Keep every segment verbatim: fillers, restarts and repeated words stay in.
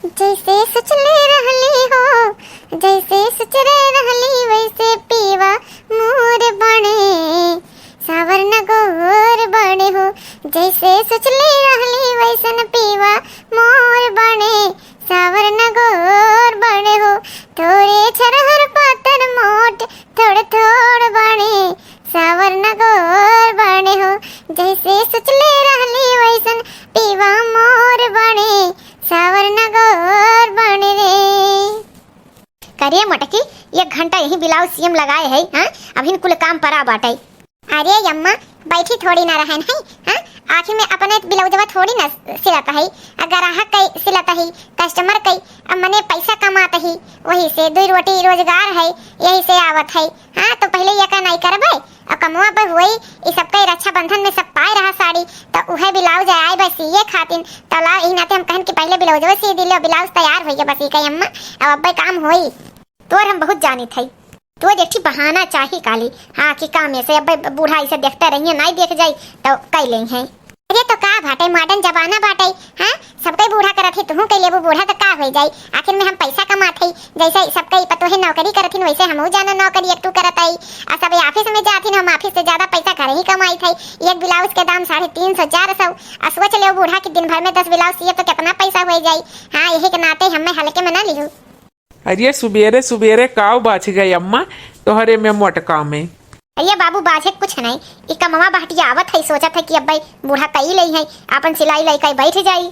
जैसे सोचले रहली हो, जैसे सोचले रहली, वैसे पियवा मोर बने, साँवर न गोर बने हो। जैसे सोचले रहली, वैसन पियवा मोर बने, साँवर न गोर बने हो। थोरे छरहर पातर मोट, थोड़ थोड़ बने, साँवर न गोर बने हो। जैसे सोचले रहली, वैसन पियवा मोर बने, साँवर न गोर बने रे। करे मोटकी, एक घंटा यही ब्लाउज सियम लगाए है, हाँ? अभिन कुल काम परा बाटे। अरे अम्मा, बैठी थोड़ी ना रहन है, हाँ? आखिर में अपने ब्लाउजवा थोड़ी ना सिलत है, आ ग्राहक कई सिलत है, customer कई, अब मने पैसा कमात है, वही से दुई रोटी रोजगार है, यही से आवत है। हाँ, तो पहिले ये का नहीं करबे, और कमवा पर हुई, ई सबके रक्षाबंधन में सब पाए रहा साड़ी, तो उहे ब्लाउज आए बस सिए खातिन, तो ला, यही नाते हम कहन कि पहिले ब्लाउजवा सी दिले, ब्लाउज तैयार होइए बस, ई कही अम्मा, अब अब्बे काम होई। तोर हम बहुत जानित है, तोर एक ठे बहाना चाही काली, हाँ, कि काम ऐसे अब्बे बूढ़ा ऐसे देखते रहिए, नहीं देख जाई, तो कई लेई है। अरे तो का बाटे, modern जमाना बाटे, हाँ, सबके बूढ़ा करत ही, तुहू के लेबू बूढ़ा तो का होई जाई, आखिर में हम पैसा कमात हई, जैसे सबके पतोहे नौकरी करत हिन, वैसे हमहू जाना नौकरी एक ठू करत हई, आ सब office में जात हिन, हम office से ज्यादा पैसा घर ही कमाइत हई। एक ब्लाउज के दाम साढ़े तीन सौ, चार सौ, आ सोच लेव बूढ़ा कि दिन भर में दस ब्लाउज सिए तो कितना पैसा होई जाई। हाँ, यही के नाते हमें हल्के में ना लिहू। अरे सुबेरे सुबेरे काव बाझ गए अम्मा तोहरे में मोटका में? अरे बाबू, बाझे कुछ नहीं, ई कमवा बहटियावत है, सोचत है कि अब्बे बूढ़ा कई लेई है, आपन सिलाई लइके बैठ जाई।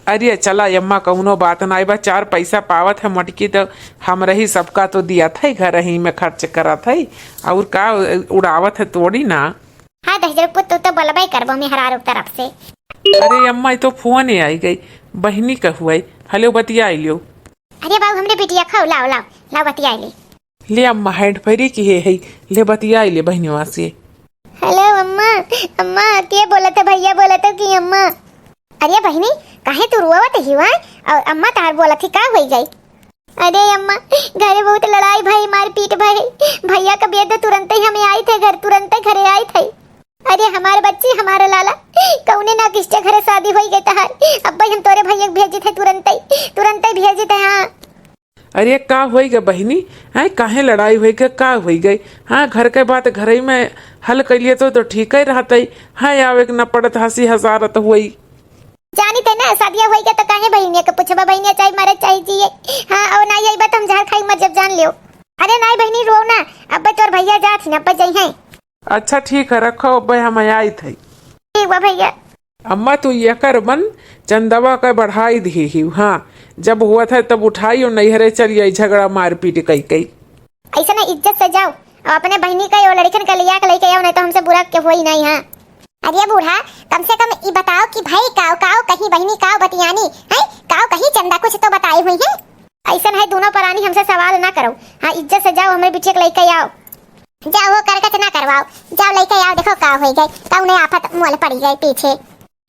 अरे चला अम्मा, कउनो बात नाई बा, चार पैसा पावत है मोटकी, तो हमरे ही सबका तो दियत है, घर ही में खर्च करत है, और का उड़ावत है तोड़ी ना। हाँ दहिजर पुत, तू तो बोलबे करबो मेहरारू तरफ से। अरे अम्मा, ई तो फोन आई गई, बहिनी का हुआ है, हेलो बतियाई लियो। अरे बाबू, हमरे बिटिया खाओ, लाओ, लाओ, लाओ बतियाई ले। ले अम्मा, hand free किहे है, ले बतियाई ले बहिनवा से। हेलो अम्मा, अम्मा के बोलत है? भैया बोलत है कि अम्मा? अरे बहिनी, काहे तू रोवत ही हुआ? और अम्मा तार बोलत ही, का होई गई? अरे अम्मा, घरे बहुत लड़ाई भई, मारपीट भई, भैया का बेद तुरंते ही हमें आई थे घर, तुरंते घरे आई थे। अरे हमारे बच्ची, हमारा लाला, कौने ना किसके घरे शादी होई गई तहार, अब्बे हम तोरे भैया के भेजी थे तुरंते, तुरंते भेजी थे। हाँ। अरे का होई गे बहिनी, हैं, काहे लड़ाई होई गे, का होई गे? हाँ, घर के बात घरई में हल कइलिए तो, तो ठीक ही रहतई। हाँ, आवे के न पड़त हँसी हसारत होई। जानी ते ना, सदिया होई गे तो काहे बहिनिया के पूछबा, बहिनिया चाहे मरे चाहे जिए। हाँ, और ना अइबा तो हम जहर खाई मर जब जान लियो। अरे नाई बहिनी, रो ना, अब्बे तोर भैया जात ही ना, अब्बे जइहैं। अच्छा ठीक है, रखो, अब्बे हम आइत है। ठीक बा भैया। अम्मा, तू एकर मन चंदवा के बढ़ाई दिही ही, हाँ, जब हुआ था तब उठाई और नैहरे चली आई, झगड़ा मारपीट कई कई। ऐसे ना, इज्जत से जाओ, और अपने बहिनी का और लड़कन का लिया के लेके आओ, नहीं तो हमसे बुरा के होई नहीं। हाँ। अरे बूढ़ा, कम से कम ई बताओ कि भाई काव काव कहीं, बहिनी काव बतियानी है, काव कहीं, चंदा कुछ तो बताई हुई है। ऐसन है दोनों परानी, हमसे सवाल ना करो। हाँ, इज्जत से जाओ, हमरे बिटिया के लेके आओ। जाओ, हो करकच ना करवाओ, जाओ लेके आओ, देखो का होई गए, कौने आफत मोल पड़ी गए पीछे।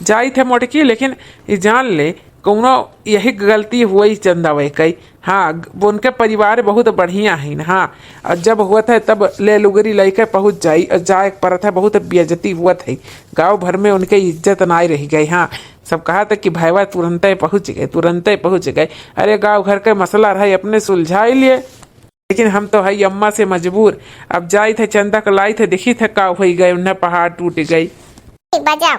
जाइत है मोटकी, लेकिन ई जान ले, कौनो यही गलती हुई चंदा वही कई। हाँ, उनके परिवार बहुत बढ़िया है ना। हाँ, और जब हुआ था तब ले लुगरी लेके पहुँच जाई, और जाए के परत है, बहुत बेइज्जती हुआ था गाँव भर में, उनके इज्जत नाई रह गई। हाँ, सब कहा था कि भैया तुरंते पहुँच गए, तुरंते पहुँच गए। अरे गाँव घर के मसला रहे, अपने सुलझाई लिए, लेकिन हम तो हई अम्मा से मजबूर। अब जाइत है चंदा के लाइत है, देखी थे का होई गए, उन्हें पहाड़ टूट गई। बजाओ,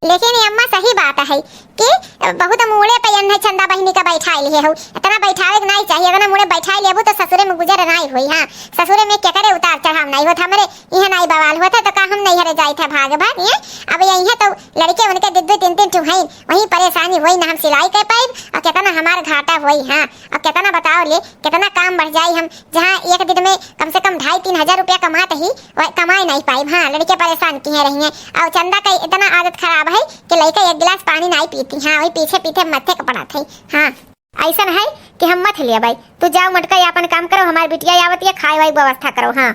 लेकिन ये अम्मा सही बात है कि बहुत मूड़े पे एन्हे चंदा बहिनी का बैठाए लिए हो, इतना बैठावे के नहीं चाहिए, इतना मूड़े बैठाए लेबू तो ससुरे में गुजर नहीं हुई। हाँ, ससुरे में केकरे उतार चढ़ाव नहीं होत, हमरे इहे नाई बवाल होत है, तो का हम नैहरे जाइत है भाग भाग, ये? अब यही है तो लड़के उनके दे दो तीन तीन ठो हैं, वहीं परेशानी होई ना, हम सिलाई कर पाइब, और कितना हमार घाटा होई। हाँ, और कितना बताओ ले, कितना काम बढ़ जाई, हम जहाँ एक दिन में कम से कम ढाई तीन हजार रुपया कमात ही, वह कमाए नहीं पाइब। हाँ, लड़के परेशान किहे रही हैं, और चंदा का इतना आदत खराब है कि लड़का एक गिलास पानी नहीं पीती। हाँ, वही पीछे पीछे मत्थे का पड़ा थे। हाँ। ऐसन है कि हम मत लेबै। तू जाओ मोटका, अपन काम करो, हमार बिटिया आवत है, खाए वाए व्यवस्था करो। हाँ।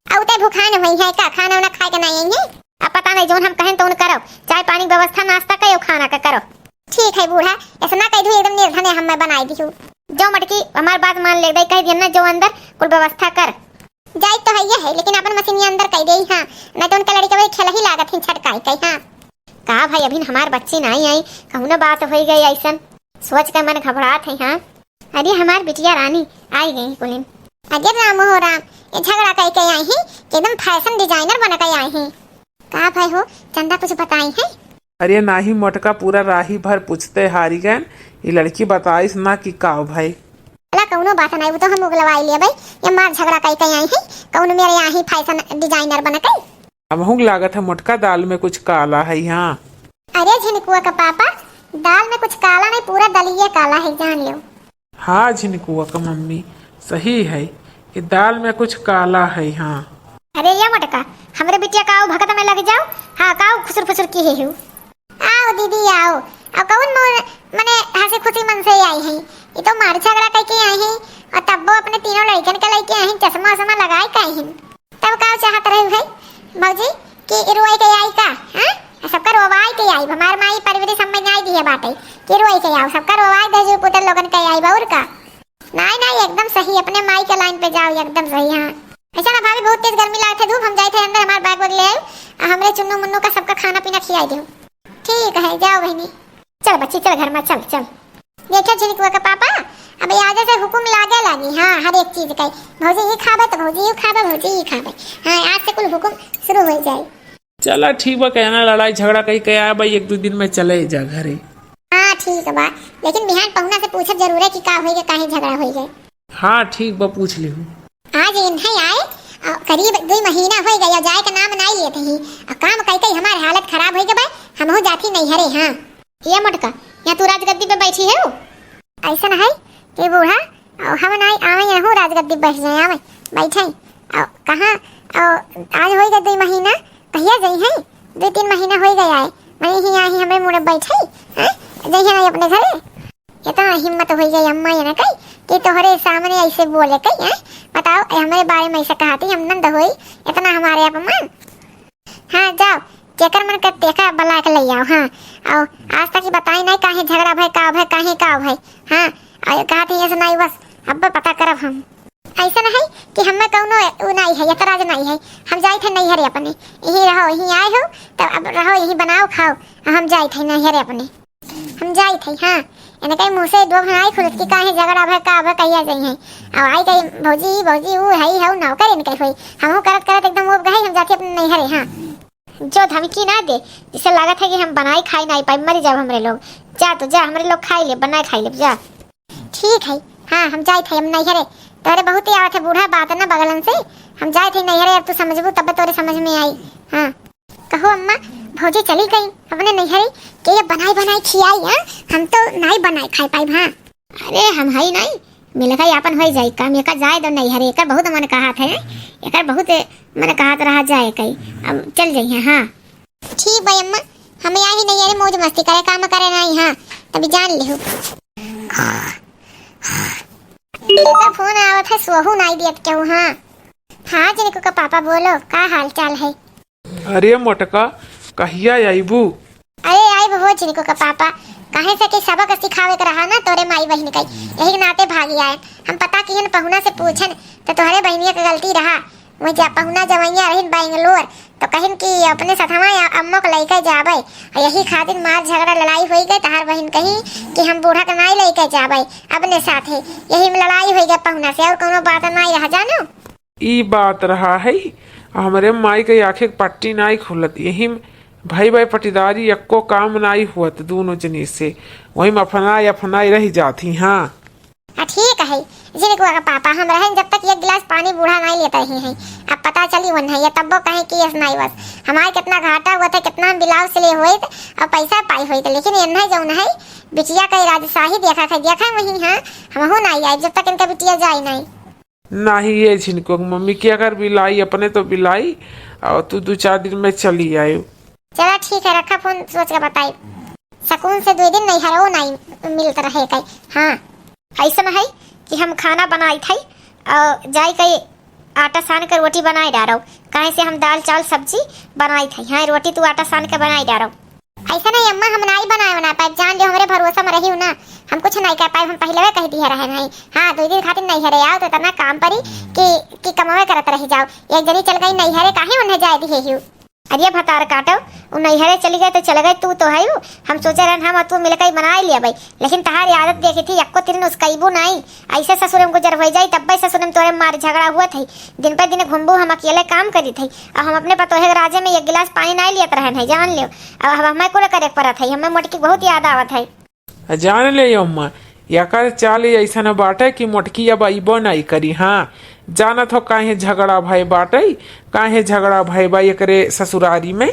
अउते भुखान हुई है का? खाना उना खाए के नहीं है? अब पता नहीं, जौन हम कहें तौन करो, चाय पानी व्यवस्था, नाश्ता करो, खाना का करो। ठीक है बूढ़ा, ऐसा ना कह दू, एकदम निर्धन है, हम मैं बनाई दी हूँ। जाओ मोटकी, हमार बात मान ले, कह दिया ना, जाओ अंदर कुल व्यवस्था कर। जाई तो है ये है, लेकिन अपन मशीनिया अंदर कह दे। हाँ, नहीं तो उनका लड़के वही खेल ही लागत ही छटकाई कही। हाँ। का भाई, अभी हमार बच्ची नहीं आई, कहूँ ना बात हो गई ऐसन। सोच के मन घबरात है। हाँ, अरे हमार बिटिया रानी आई गई कुलिन। अरे राम हो राम, ये झगड़ा कई के आई ही कि एकदम fashion designer बन के आई ही। का भाई हो, चंदा कुछ बताई है? अरे नाही मोटका, पूरा राही भर पूछते हारी गए, ये लड़की बताइस ना कि का भाई। अला कौनो बात नहीं, वो तो हम उगलवाई लिए भाई, ये मार झगड़ा कई के आई ही, कौन मेरे यहाँ ही fashion designer बन के। हमहू लागत है मोटका दाल में कुछ काला है यहाँ। अरे झिनकुआ का पापा, दाल में कुछ काला नहीं, पूरा दलिये काला है, जान लो। हाँ झिनकुआ का मम्मी, सही है, ये दाल में कुछ काला है। हाँ। अरे ये मोटका, हमरे बिटिया का आऊ भगत में लग जाओ। हाँ, का आऊ खुसुर फुसुर की है हूँ। आओ दीदी आओ, और कौन मोर मने हंसी खुशी मन से आई है, ये तो मार झगड़ा करके आई है, और तब्बो अपने तीनों लड़कन के लेके आई, चश्मा वश्मा लगाए के आई है। तब का चाहत रहे भाई भौजी कि रोई के आई का? हाँ, सबका रोवाई के आई। हमार माई परवरी समझ आई दिए बाटे कि रोई के आओ, सबका रोवाई दे जो पुत्र लोगन के आई बउर का। नहीं नहीं, एकदम सही, अपने माई के line पे जाओ, एकदम सही। हाँ, ऐसा ना भाभी, बहुत तेज गर्मी लागत है, धूप, हम जाए थे अंदर, हमार bag वैग ले आए, आ हमरे चुन्नू मुन्नू का सबका खाना पीना खियाई दो। ठीक है, जाओ बहनी। चल बच्ची, चल घर में, चल चल। देखो झिनकुआ का पापा, अब आजे से हुकुम लागे लागी, हाँ, हर एक चीज का, भौजी ये खाबे तो भौजी ये खाबे, भौजी ये खाबे। हाँ, आज से कुल हुकुम शुरू हो जाए। चला ठीक बा, कहना लड़ाई झगड़ा कहीं कहे आए बा, एक दो दिन में चले जा घरे। हाँ ठीक बा, लेकिन बिहान पहुना से पूछब जरूर है कि का होई गए, काहे झगड़ा होई गए। हाँ ठीक बा, पूछ लिहू। आज इन्हें आए, अ, करीब दुई महीना होई गया, जाए के नाम नाई लेत ही। अ, काम कई कई हमार हालत खराब होई गए बा, हमहू जाती नैहरे। हाँ। ये मोटका, यहाँ तू राजगद्दी पे बैठी है हो? ऐसा है कि बूढ़ा, अ, हम नाई आवे, यहू राजगद्दी बैठ जाए, आवे, बैठे। अ, कहाँ, अ, आज होई गए दुई महीना, कहिया जाई है? दुई तीन महीना होई गया है, मैं ही आई, हमरे मुड़े बैठे, हैं? जाइए ना अपने घरे। इतना हिम्मत होई गई अम्मा ये ना कही कि तोहरे सामने ऐसे बोले कही, हैं? बताओ, ए, हमरे बारे में ऐसे कहती, हम नंद होई, इतना हमारे अपमान। हाँ, जाओ, जेकर मन के देखा, बुला के ले आओ। हाँ, आओ, आज तक ही बताई नहीं, काहे झगड़ा भय, का भय, काहे का भय। हाँ, और कहती ऐसे नहीं, बस अब पता करब हम। ऐसा नहीं कि हमें कौनो उ नहीं है, एतराज नहीं है। हम जाइत है नैहरे अपने, यहीं रहो, यहीं आए हो, तब अब रहो, यहीं बनाओ, खाओ। हम जाइत है नैहरे अपने, हम जाइत है। हाँ, इनके मुँह से दो भनाई खुलत कि काहे झगड़ा भय, का भय, कहिया जाई है। अब आई गई भौजी, भौजी ऊ है, है नौकर इनके होई। हमहू करत करत एकदम उब गए, हम जाती अपने नैहरे। हाँ। जो धमकी ना दे, जिससे लागत है कि हम बनाई खाई नहीं पाई, मरी जाओ हमरे लोग। जा तो जा, हमरे लोग खाई ले, बनाई खाई ले, जा। ठीक है, हाँ, हम जाइत है, हम नैहरे। तोहरे बहुत ही आवत है बूढ़ा बात ना बगलन से। हम जाइत है नैहरे, अब तू समझबू तब तोरे समझ में आई। हाँ। कहो अम्मा, भौजी चली गई अपने नैहरे, के ये बनाई बनाई खियाई, हाँ? हम तो नाई बनाई खाई पाई, हाँ। अरे हम हई नाई, मिलका आपन होई जाई काम, एका जाए दो नैहरे, एकर बहुत मन कहत है, एकर बहुत मन कहत रहा जाए कई, अब चल जाई है, हाँ। ठीक बा अम्मा, हम आई ही नैहरे मौज मस्ती करे, काम करे नाई, हाँ, तभी जान लिहू। एकर फोन आवत है, सोहू नाई दियत केहू, हाँ। हाँ, झिनकू का पापा बोलो, का हाल चाल है? अरे मोटका, कहिया आइबू? अरे आइब हो झिनकू का पापा, काहे से कि सबक सिखावे के रहा ना तोरे माई बहिन का, यही के नाते भागी आए। हम पता किहन पहुना से पूछन, तो तोहरे बहिनिया के गलती रहा। वही जा पहुना जवैया रहिन बैंगलोर, तो कहिन कि अपने सथवा या अम्मो के लइके जाबे, और यही खातिर मार झगड़ा लड़ाई होई गए। तहार बहिन कही कि हम बूढ़ा के नाई लइके जाबे अपने साथे, यही में लड़ाई होई गए पहुना से, और कोनो बात नाई रहा जानो। ई बात रहा है, हमरे माई के आँखें के पट्टी नाई खुलत, यही में भाई भाई पटीदारी एक्को काम नाई हुअत दूनो जनी से, वही में अफनाई अफनाई रह जात ही। हाँ। हाँ, ठीक है, झिनकुआ का पापा, हम रहन जब तक एक गिलास पानी बूढ़ा नाई लेत रही हैं, अब पता चली वन है, ये तब्बो कहे कि यस नाई बस, हमारे कितना घाटा हुआ था, कितना हम ब्लाउज सिले हुए थे, और पैसा पाई हुई थे, लेकिन ये नहीं जौन है, बिटिया का राजशाही देखा है, देखा है वही। हाँ, हमहू नाई आई जब तक इनका बिटिया जाए नहीं। नाही ये झिनकुआ के मम्मी, के अगर बिलाई अपने तो बिलाई, और तू दो चार दिन में चली आयो। चला ठीक है, रखा फोन, सोच के बताई। सकून से दुई दिन नैहरो नाई मिलत रहे कई। हाँ। ऐसन है कि हम खाना बनाई थई और जाई कई आटा सान के रोटी बनाए डारो, काहे से हम दाल चावल सब्जी बनाई थई। हाँ, रोटी तू आटा सान के बनाए डारो। ऐसा नहीं अम्मा, हम नाई बनाए बना पाए, जान जो हमरे भरोसा में रही हो ना, हम कुछ नहीं कर पाए, हम पहले कह दिया रहे नहीं। हाँ, दो दिन खातिर नैहरे आओ तो इतना काम परी कि, कि कमावे करत रह जाओ। एक जनी चल गई नैहरे, काहे उन्हें जाए दिए हियो? अरे भतार काटो, उ नैहरे चली गए तो चल गए, तू तो है उ। हम सोचे रहन हम और तू मिलकर ही बनाए लिया भाई, लेकिन तहार आदत देखी थी, एक्को तिरिन उसकइबू नाई। ऐसे ससुर में गुजर हो जाई, तब भाई ससुर में तोरे मार झगड़ा हुआ थई। दिन पे दिन घूमबू, हम अकेले काम करी थई, और हम अपने पतोहे के राजे में एक गिलास पानी नाई लियत रहन है, जान लियो। अब हम हमें कुल करे के पड़त है, हमें मोटकी बहुत याद आवत है। आ जान ले अम्मा, एकर चाल ही ऐसन बाटे कि मोटकी अब अइबो नाई करी। हाँ, जानत हो काहे झगड़ा भय बाटे, काहे झगड़ा भय बा एकरे ससुरारी में।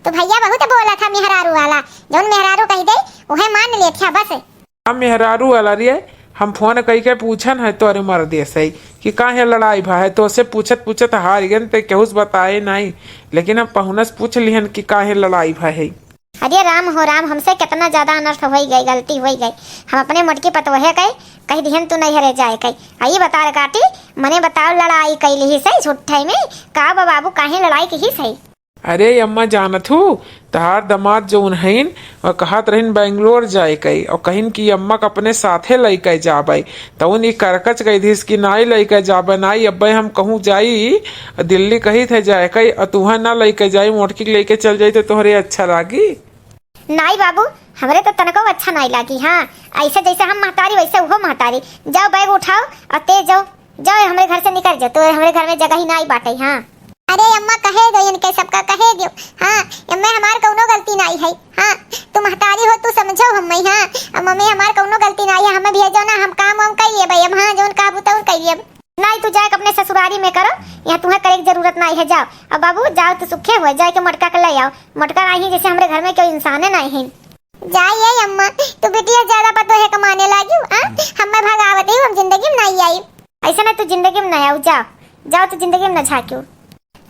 तो भैया बहुत बोला था मेहरारू वाला, जौन मेहरारू कह दे उहे मान लेत है बस। हम मेहरारू वाला रे, हम फोन कई के पूछन है तोरे मर्दे से कि काहे लड़ाई भा है, तो से पूछत पूछत हार गन ते केहू से बताए नाई, लेकिन हम पहुनस पूछ लिहन कि काहे लड़ाई भा है। अरे राम हो राम, हमसे कितना ज्यादा अनर्थ होई गई, गलती होई गई। हम अपने मोटकी पतोहे के कह दिहन तू नैहरे जाए के। आई बता रे काटी, मने बताओ लड़ाई कैली ही सही झूठे में, का बा बाबू काहे लड़ाई की ही सही? अरे अम्मा जानत हूँ, तहार दामाद जौन हईन, वह कहत रहिन बेंगलोर जाए के, और कहिन कि अम्मा के अपने साथे लइके जाबे। तउन ई करकच कह दिस कि नाई लइके जाबे, नाई अब्बे हम कहूँ जाई, दिल्ली कहित है जाए के, और तुहे ना लइके जाई, मोटकी के लइके चल जाई तो तोहरे अच्छा लागी? नाई बाबू, हमरे तो तनको अच्छा नाई लागी। हाँ, ऐसे जैसे हम महतारी वैसे उहो महतारी। जाओ बैग उठाओ और ते जाओ, जाओ हमरे घर से निकल जाओ, तो हमरे घर में जगह ही नाई बाटे। हाँ। अरे अम्मा कहे दो इनके सबका कहे दो। हाँ, अम्मा हमार कौनो गलती नाई है। हाँ, तू महतारी हो तू समझो हमें। हाँ, अब मम्मी हमार कौनो गलती नाई है, हमें भेजो ना, हम काम वाम कर लिए भाई। अब हाँ जौन कहबू तौन कर लिए। नाई तू जाए के अपने ससुरारी में करो, यहाँ तुम्हें करे की जरूरत नाई है, जाओ। अब बाबू जाओ तू सुखे हुए, जाए के मोटका के ले आओ। मोटका नाई है जैसे हमरे घर में कोई इंसाने नाई है। जा ये अम्मा, तू बिटिया ज्यादा पतोहे कमाने लागी, आ? हम्म। हमें भगावत ही, हम जिंदगी में नाई आई। ऐसा ना तू जिंदगी में ना आओ, जाओ, जाओ तू जिंदगी में ना झांक्यो।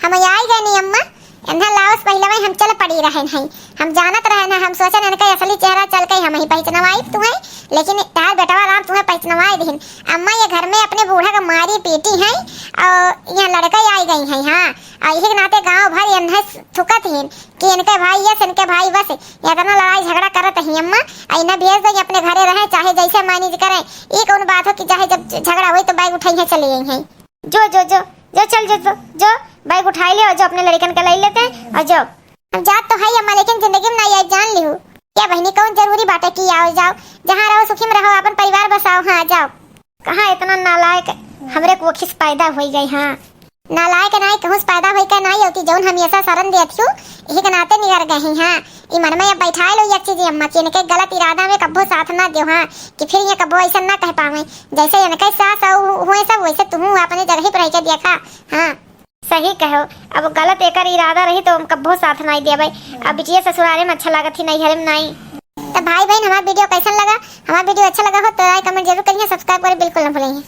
हम आई गए नहीं अम्मा, एन्हा लाओस पहले वही हम चल पड़ी रहन हैं। हम जानत रहन हैं, हम सोचन इनका असली चेहरा चल के हम ही पहचानवाई तुम्हें, लेकिन तार बेटवा राम तुम्हें पहचानवाई दिहिन। अम्मा ये घर में अपने बूढ़ा का मारी पीटी हैं और यहाँ लड़के आई गई हैं। हाँ, और यही के नाते गांव भर एन्हे थुकत हिन कि इनके भाई यस, इनके भाई बस, इतना लड़ाई झगड़ा करत ही अम्मा। आ इन्हें भेज दो, ये अपने घरे रहे, चाहे जैसे मैनेज करें। ये कौन बात हो कि चाहे जब झगड़ा होई तो बैग उठाई है चले आई हैं। जो, जो, जो, जो, चल, जो, जो, जो, बैग उठाई ले और जो अपने लड़कन के ले लेते हैं और जो। हम जात तो है अम्मा, लेकिन जिंदगी में ना ये जान लिहू। क्या बहनी, कौन जरूरी बात है कि आओ जाओ, जहाँ रहो सुखी में रहो, अपन परिवार बसाओ। हाँ, जाओ। कहाँ इतना नालायक, हमरे कोखी से पैदा होई गई। हाँ। नालायक नाई कहूँ से पैदा होई के नाई होती, जौन हमेशा शरण देत हूँ, यही के नाते निगर गई। हाँ, ई मन में अब बैठाए लो एक चीज अम्मा, कि इनके गलत इरादा में कब्बो साथ ना दियो। हाँ, कि फिर ये कब्बो ऐसा ना कह पावे, जैसे इनके सास अउ हुए सब, वैसे तुहू अपने जगह ही पर रह के देखा। हाँ। सही कहो, अब गलत एकर इरादा रही तो हम कब्बो साथ नाई देबै। अब बिटिया ससुरारे में अच्छा लागत ही, नैहरे में नाई। तो भाई बहन, हमार वीडियो कैसन लगा? हमार वीडियो अच्छा लगा हो तो like comment जरूर करिए, subscribe करें बिल्कुल ना भूलें।